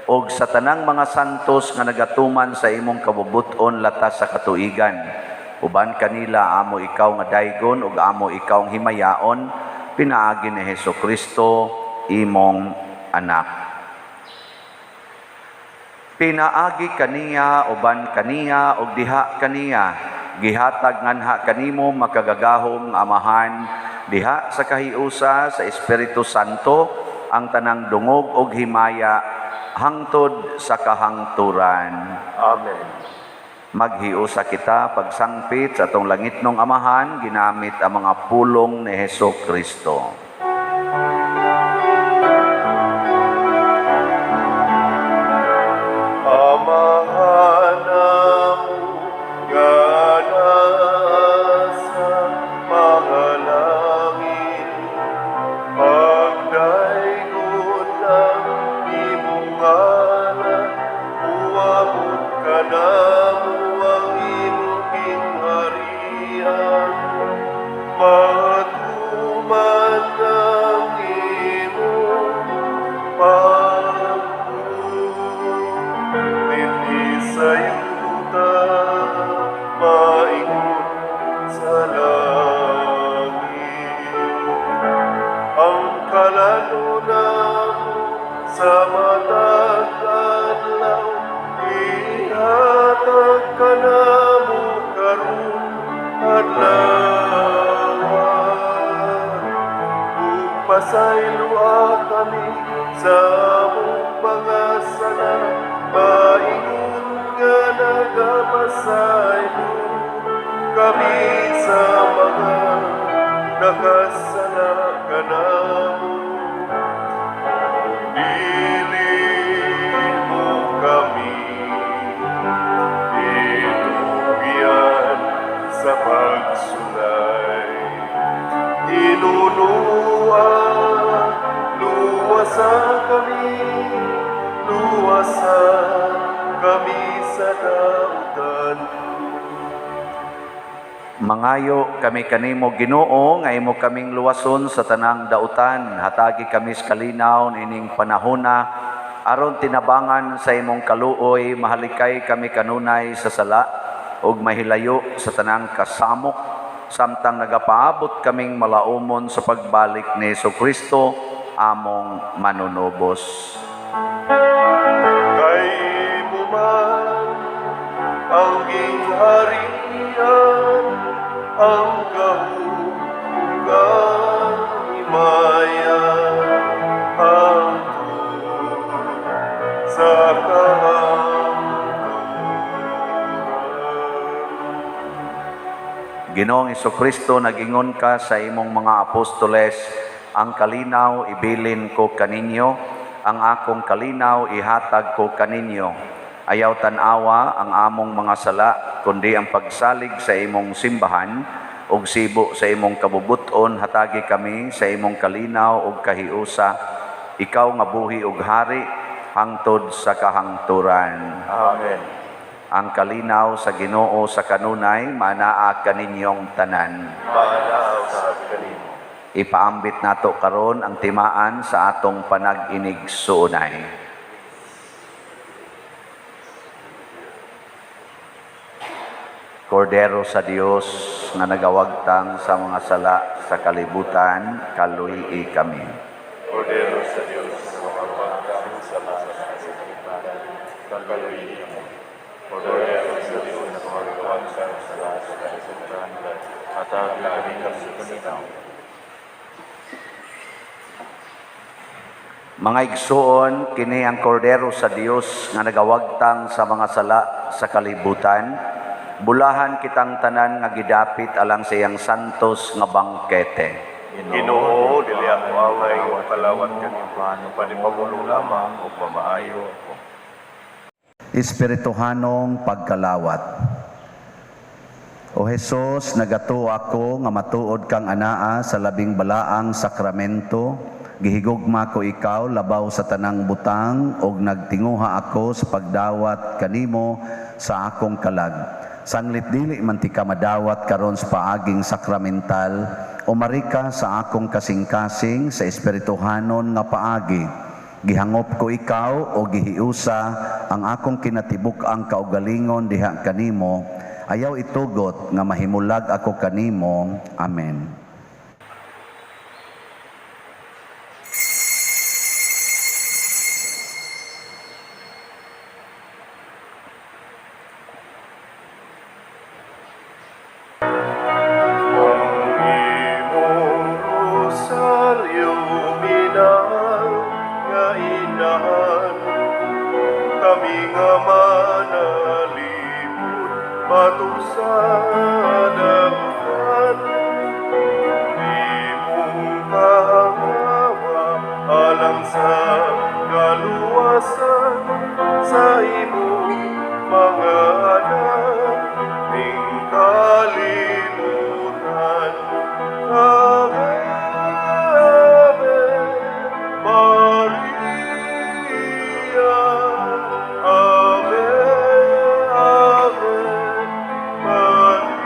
ug sa tanang mga santos nga nagatuman sa imong kabubut-on latas sa katuigan. Uban kanila amo ikaw nga daygon ug amo ikaw ang himayaon pinaagi ni Hesus Kristo, imong anak. Pinaagi kaniya, uban kaniya, ug diha kaniya, gihatag nganha kanimo, makagagahom nga Amahan, diha sa kahiusa sa Espiritu Santo, ang tanang dungog ug himaya hangtod sa kahangturan. Amen. Maghiusa kita pagsangpit sa atong langitnong Amahan ginamit ang mga pulong ni Heso Kristo. Amahan amo nga nasa mga langit, pagdaygon ang imong ngalan, uabot kanamo ang imong gingharian, matuman ang imong pagbuot dinhi sa yuta maingon sa langit. Ang kalan-on namo sa matag adlaw ihatag kanamo karon adlaw. Ug pasayloa kami sa among mga sala, maingon nga nagapasaylo kami sa mga nakasala kanamo. Dili mo kami itugyan sa pagsulay. Hinunua, luwasa kami, luwasa kami sa dautan. Mangayo kami kanimo, Ginoo, nga imo kaming luwason sa tanang dautan. Hatagi kami sa kalinaw ining panahona aron tinabangan sa imong kaluoy mahalikay kami kanunay sa sala ug mahilayo sa tanang kasamok samtang nagapaabot kaming malaumon sa pagbalik ni Kristo among manunubos. Kay imo man ang gingharian, ang gahom ug ang himaya hangtod sa kahangturan. Ginoong Kristo, nag-ingon ka sa imong mga apostoles, "Ang kalinaw ibilin ko kaninyo, ang akong kalinaw ihatag ko kaninyo." Ayaw tan-awa ang among mga sala, kundi ang pagsalig sa imong simbahan, ug sibo sa imong kabubuton, hatagi kami sa imong kalinaw ug kahiusa. Ikaw nga buhi ug hari hangtod sa kahangturan. Amen. Ang kalinaw sa Ginoo sa kanunay manaa kaninyong tanan. Maanaa usab kanimo. Ipaambit nato karon ang timaan sa atong panag-inigsuonay. Kordero sa Dios nga nagawagtang sa mga sala sa kalibutan, kaluy-i kami. Kordero sa Dios nga nagawagtang sa mga sala sa kalibutan, kaluy-i kami. Kordero sa Dios nga nagawagtang sa mga sala sa kalibutan, hatagi kami sa Mga igsuon, kini ang Kordero sa Dios nga nagawagtang sa mga sala sa kalibutan. Bulahan kitang tanan nga gidapit alang sa iyang santos nga bangkete. Ginoo, dili ako angay nga mokalawat kanimo, apan ipamulong lamang ug mamaayo ako. Espirituhanong pagkalawat. O Hesus, nagatuo ako nga matuod kang anaa sa labing balaang sakramento. Gihigugma ko ikaw labaw sa tanang butang ug nagtinguha ako sa pagdawat kanimo sa akong kalag. Sanglit dili man tika madawat karon sa paaging sakramental, umari ka sa akong kasing-kasing sa espirituhanon nga paagi. Gihangop ko ikaw o gihiusa ang akong kinatibuk-ang kaugalingon diha kanimo. Ayaw itugot nga mahimulag ako kanimo. Amen. Ang imong rosaryo minahal nga inahan, kami nga manalipod batok sa dagutan. Imong kahawa alang sa kaluwasan sa imong mga anak ning kalibutan. Ave, Ave Maria, Ave, Ave Maria.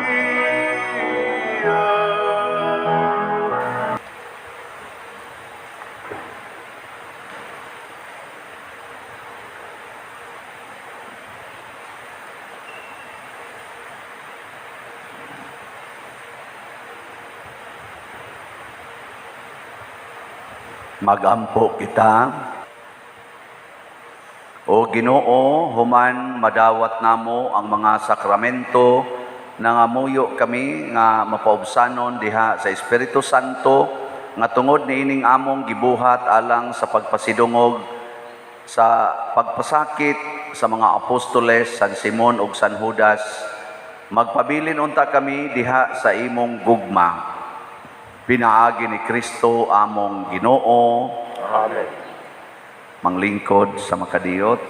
Magampo kita. O Ginoo, human madawat namo ang mga sakramento, nangamuyo kami nga mapaubsanon diha sa Espiritu Santo nga tungod niining among gibuhat alang sa pagpasidungog sa pagpasakit sa mga apostoles San Simon ug San Judas, magpabilin unta kami diha sa imong gugma. Pinaagi ni Kristo among Ginoo. Amen. Manglingkod sa makadiyot.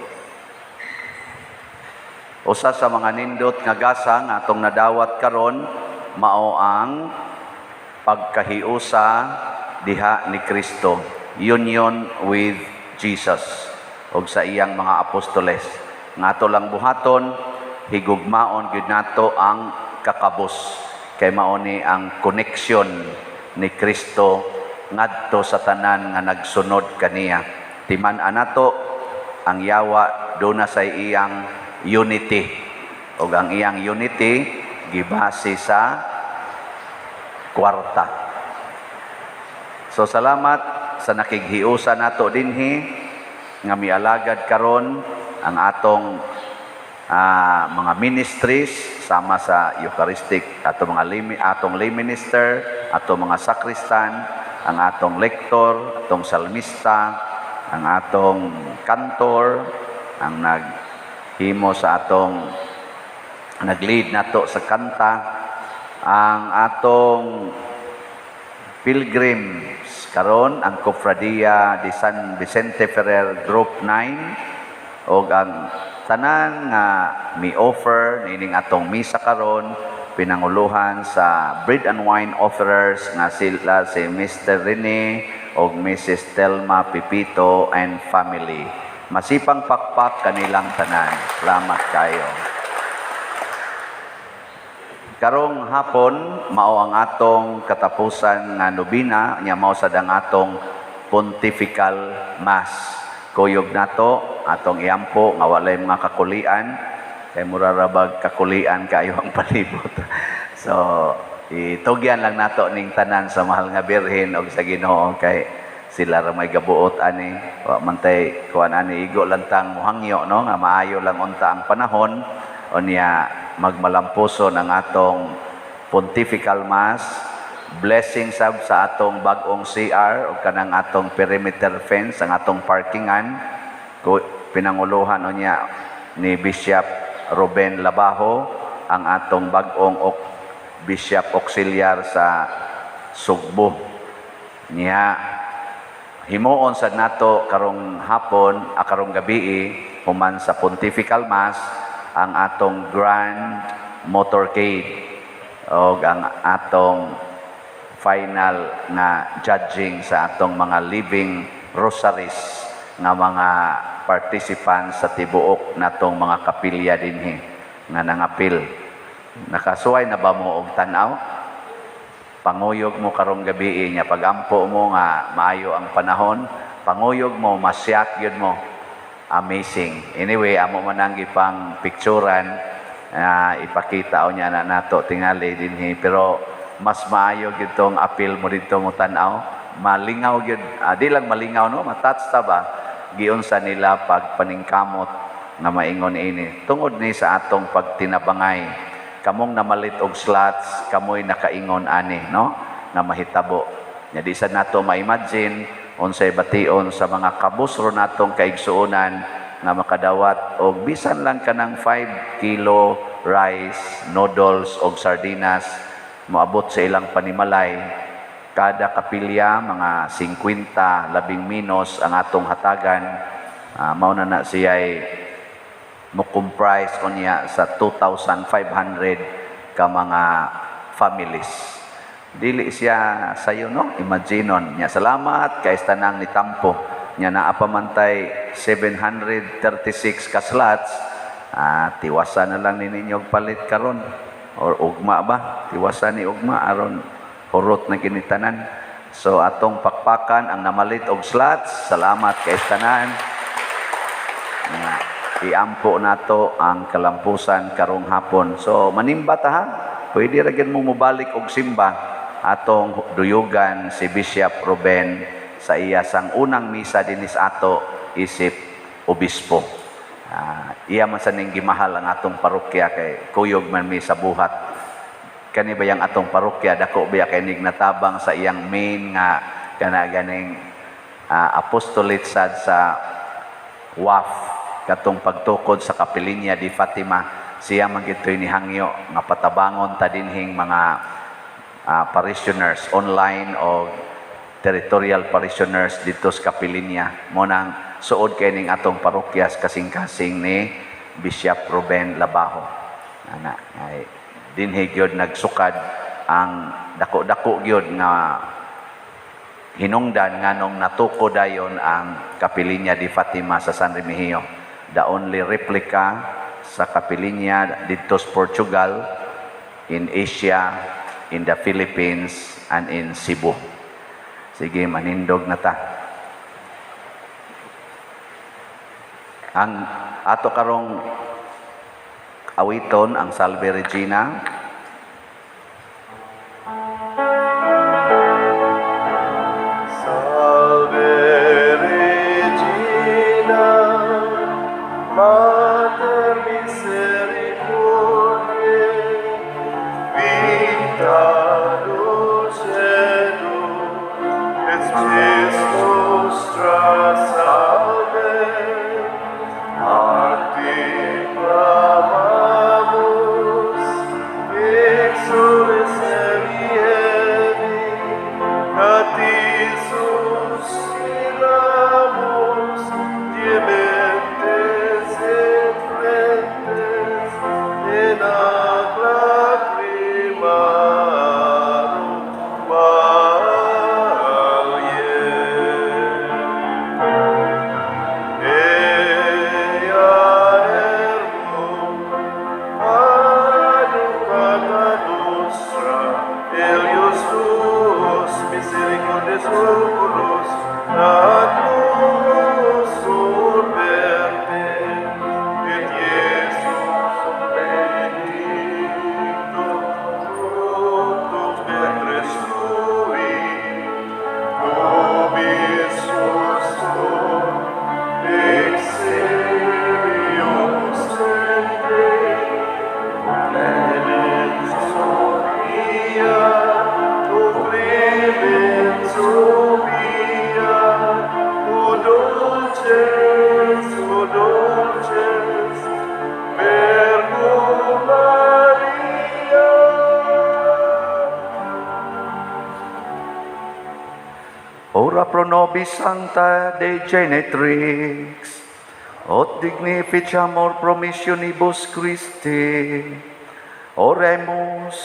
Usa sa mga nindot nga gasa nga atong nadawat karon mao ang pagkahiusa diha ni Kristo, union with Jesus ug sa iyang mga apostoles. Nga ato lang buhaton, higugmaon gyud nato ang kakabos kay mao ni ang connection ni Kristo ngadto sa tanan nga nagsunod kaniya. Timan-an nato ang yawa duna sa iyang unity, ug ang iyang unity gibase sa kwarta. So salamat sa nakighiusa nato dinhi nga mialagad karon ang atong mga ministries sama sa Eucharistic, atong mga lay, atong lay minister, atong mga sakristan, ang atong lector, atong salmista, ang atong kantor, ang naghimo sa atong nag-lead nato sa kanta, ang atong pilgrims karon, ang Cofradia de San Vicente Ferrer Group 9, og ang tanan nga mi-offer niining atong misa karon, pinanguluhan sa bread and wine offerers nga sila si Mr. Rene og Mrs. Telma Pipito and family. Masipang pakpak kanilang tanan. Salamat kayo. Karong hapon mao ang atong katapusan nga nobina, nya mao sad ang atong pontifical mass. Kuyog nato atong iampo nga walay mga kakulian kay mura ra bag kakulian kaayo ang palibot. So itugyan lang nato ning tanan sa mahal nga Birhen og sa Ginoo kay sila ra may gabuot ani, wa man tay kuan ani, igo lang tang muhangyo no nga maayo lang unta ang panahon unya magmalampuson ang atong pontifical mass. Blessing sab sa atong bag-ong CR o kanang atong perimeter fence, ang atong parkingan, pinanguluhan unya ni Bishop Ruben Labajo, ang atong bag-ong Bishop Auxiliar sa Sugbo. Niya himuon sad nato karong hapon, karong gabi, human sa Pontifical Mass, ang atong grand motorcade o ang atong final nga judging sa atong mga living rosaries nga mga participants sa tibuok natong mga kapilya dinhi nga nangapil. Nakasuway na ba mo og tan-aw? Panguyog mo karong gabi niya, pagampo mo nga maayo ang panahon, panguyog mo, masyak yun mo. Amazing. Anyway, amo man ang gipang picturan na ipakita o niya na nato tingali dinhi, pero mas maayo gyud tong apil mo didto mo tan-aw. Malingaw gyud, di lang malingaw, no, matouch ta ba giunsa nila pagpaningkamot nga maingon ini tungod ni sa atong pagtinabangay. Kamong namalit og slots, kamoy nakaingon ani, no, nga mahitabo nya. Di sa nato ma-imagine unsay bation sa mga kabusro natong kaigsuonan nga makadawat og bisan lang kanang 5 kilo rice, noodles og sardinas, moabot sa ilang panimalay. Kada kapilya, mga 50 labing minos ang atong hatagan. Mao na na siya'y mo comprise unya sa 2,500 ka mga families. Dili siya sayo, no? Imaginon nya. Salamat kay tanang nitampo nya. Naa pa man tay 736 ka slots. Tiwasan na lang ni ninyo og palit karon or ugma ba, tiwasan ni ugma aron hurot na kinitanan. So atong pakpakan ang namalit og slots. Salamat kay tanan nga iampo nato ang kalampusan karong hapon. So manimba ta, ha. Pwede ra gyud mo mobalik og simba. Atong duyugan si Bishop Ruben sa iya sang unang misa dinis ato isip obispo. Iya man sa ning gimahal ang atong parokya kay kuyog man mi sa buhat. Kani ba yang atong parokya, dako biya kay nig natabang sa iyang main nga kana ganing apostolate sad sa WAF, katong pagtukod sa Kapilinya di Fatima. Siya man gito'y nihangyo nga patabangon ta dinhing mga parishioners online o territorial parishioners dito sa Kapilinya. Mo nang suod kay ning atong parokya sa kasing-kasing ni Bishop Ruben Labajo. Ana ay dinhi gyud nagsukad ang dako-dako gyud nga hinungdan nganong natuko dayon ang Kapilinya di Fatima sa San Remigio. The only replica sa Kapilinya didto sa Portugal, in Asia, in the Philippines, and in Cebu. Sige, manindog na ta. Ang ato karong awiton ang Salve Regina. Salve Regina, Mater misericordiae, vita dulcedo, et spes nostra salve. A ti clamamus, Ora pro nobis, sancta Dei genetrix, ut digni efficiamur promissionibus Christi. Oremus.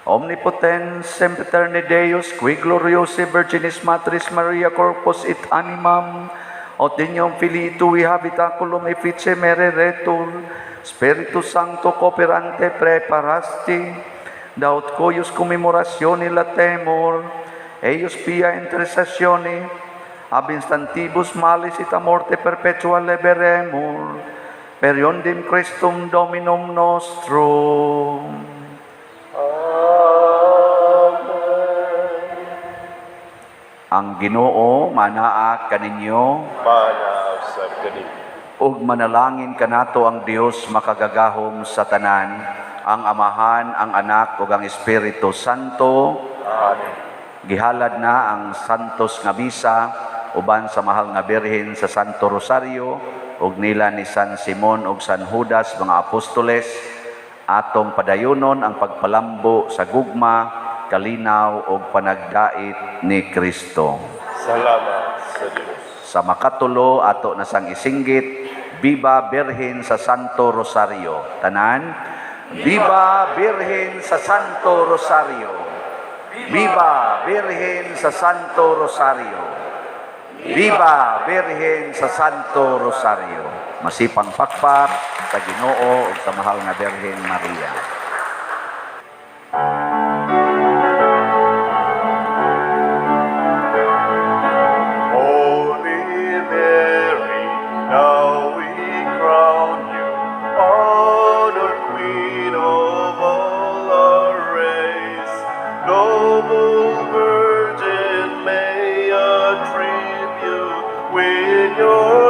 Omnipotens sempiterne Deus, qui gloriosae Virginis Matris Maria corpus et animam, et dignum Filii tui habitaculum effice mereretur, Spiritu Sancto cooperante praeparasti, da ut cuius commemoratione latemur, eius pia intercessione, ab instantibus malis et a morte perpetua liberemur, per eundem Christum Dominum nostrum. Amen. Ang Ginoo manaa kaninyo. Manaa usab kaninyo. Ug manalangin kanato ang Dios makagagahom sa tanan, ang Amahan, ang Anak ug ang Espiritu Santo. Amen. Gihalad na ang Santos nga Misa uban sa Mahal nga Birhen sa Santo Rosario ug nila ni San Simon ug San Judas, mga apostoles. Atong padayonon ang pagpalambo sa gugma, kalinaw ug panagdait ni Kristo. Salamat sa Dios. Sa makatulo, ato na sang isinggit, "Viva Birhen sa Santo Rosario." Tanan, "Viva Birhen sa Santo Rosario. Viva Birhen sa Santo Rosario. Viva Birhen sa Santo Rosario." Masipang pakpak sa Ginoo ug sa Mahal nga Birhen Maria. Holy Mary, now we crown you, honored Queen of all our race. Noble Virgin, may a tribute win your